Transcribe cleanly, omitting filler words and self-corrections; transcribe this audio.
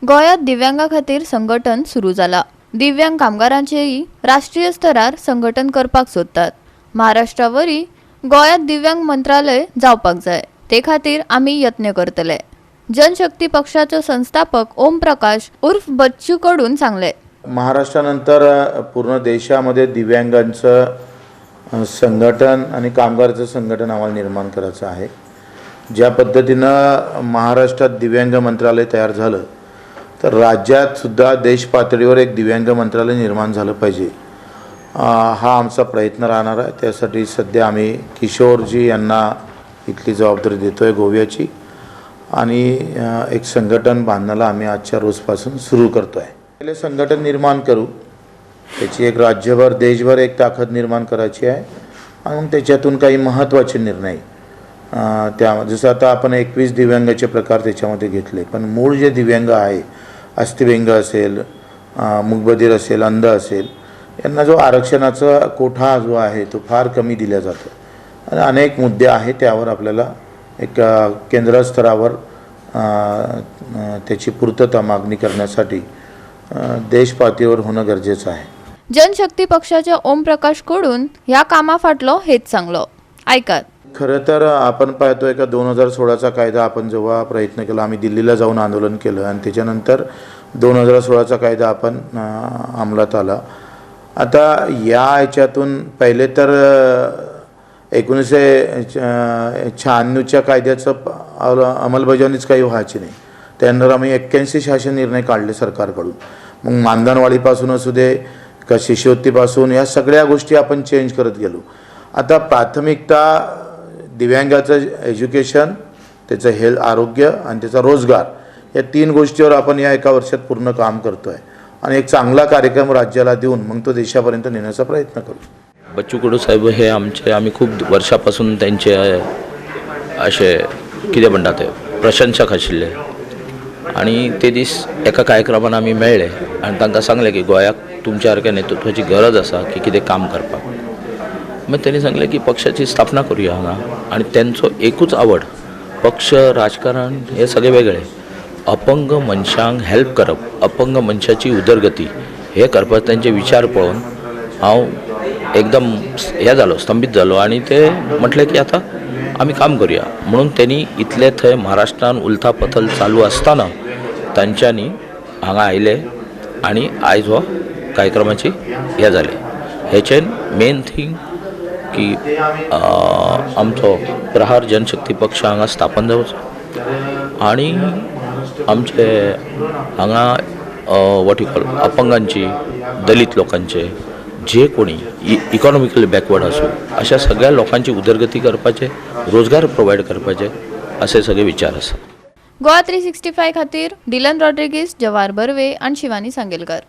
गोंयांत दिव्यांगा खातीर संघटन सुरू जाला. दिव्यांग कामगारांचेय राष्ट्रीय स्तरार संघटन करपाक सोदतात. महाराष्ट्रा वरी गोंयांत दिव्यांग मंत्रालय जावपाक जाय, ते खातीर आमी यत्न करतले. जनशक्ती पक्षाचो संस्थापक ओम प्रकाश उर्फ बच्चू कडून सांगले. महाराष्ट्रानंतर पूर्ण देशामध्ये दिव्यांगांचं संघटन आणि कामगाराचं संघटन आम्हाला निर्माण करायचं आहे. ज्या पद्धतीनं महाराष्ट्रात दिव्यांग मंत्रालय तयार झालं, तर राज्यातसुद्धा देश पातळीवर एक दिव्यांग मंत्रालय निर्माण झालं पाहिजे, हा आमचा प्रयत्न राहणार आहे. त्यासाठी सध्या आम्ही किशोरजी यांना इथली जबाबदारी देतो आहे गोव्याची आणि एक संघटन बांधण्याला आम्ही आजच्या रोजपासून सुरू करतो आहे. पहिले संघटन निर्माण करू, त्याची एक राज्यभर, देशभर एक ताकद निर्माण करायची आहे आणि मग त्याच्यातून काही महत्त्वाचे निर्णय त्या जसं आता आपण 21 दिव्यांगाचे प्रकार त्याच्यामध्ये घेतले, पण मूळ जे दिव्यांग आहे, अस्थिव्यंग असेल, मूकबधीर असेल, अंध असेल, यांना जो आरक्षणाचा कोठा जो आहे तो फार कमी दिला जातो आणि अनेक मुद्दे आहेत, त्यावर आपल्याला एक केंद्र स्तरावर अ, अ, त्याची पूर्तता मागणी करण्यासाठी देश पातळीवर होणं गरजेचं आहे. जनशक्ती पक्षाच्या ओम प्रकाश कडून ह्या कामा फाटलो हेच सांगलो, आयकात. खरं तर आपण पाहतोय का 2016चा कायदा आपण जेव्हा प्रयत्न केला, आम्ही दिल्लीला जाऊन आंदोलन केलं आणि त्याच्यानंतर 2016चा कायदा आपण अंमलात आला. आता या ह्याच्यातून पहिले तर 1996च्या कायद्याचं अंमलबजावणीच काही व्हायची नाही. त्यानंतर आम्ही 81 शासन निर्णय काढले सरकारकडून. मग मानधनवाढीपासून असू दे का शिष्यवृत्तीपासून, या सगळ्या गोष्टी आपण चेंज करत गेलो. आता प्राथमिकता दिव्यांगाचं एज्युकेशन, त्याचं हेल्थ, आरोग्य आणि त्याचा रोजगार या तीन गोष्टीवर आपण या एका वर्षात पूर्ण काम करतो आहे आणि एक चांगला कार्यक्रम राज्याला देऊन मग तो देशापर्यंत नेण्याचा प्रयत्न करू. बच्चू कडू साहेब हे आमचे, आम्ही खूप वर्षापासून त्यांचे अशे कितें म्हणटा ते प्रशंसक आशिल्ले आनी ते दीस एका कार्यक्रमान आमी मेळ्ळे आनी तांकां सांगलें की गोंयाक तुमच्या सारक्या नेतृत्वाची गरज आसा की कितें काम करपाक. मागीर तेणी सांगलें की पक्षाची स्थापना करुया हांगा आनी तेंचो एकूच आवड, पक्ष, राजकारण हे सगळें वेगळें, अपंग मनशांक हेल्प करप, अपंग मनशाची उदरगती हे करपाक तेंचे विचार पळोवन हांव एकदम हें जालो, स्तंभीत जालो आनी ते म्हटलें की आतां आमी काम करुया म्हणून तेणी इतले थंय महाराष्ट्रान उलथा पथल चालू आसतना तांच्यांनी हांगा आयले आनी आयज हो कार्यक्रमाची हें जालें. हेचें मेन थींग की आमचो प्रहार जनशक्ती पक्ष हांगा स्थापन जावचो आनी आमचे हांगा what you call अपंगांची, दलीत लोकांचे, जे कोणी इकॉनॉमिकली बॅकवर्ड आसूं, अशा सगळ्या लोकांची उदरगती करपाचे, रोजगार प्रोवायड करपाचे, असे सगळे विचार आसा. गोवा 365 खातीर डिलन रॉड्रिगीस, जवार बर्वे आनी शिवानी सांगेलकर.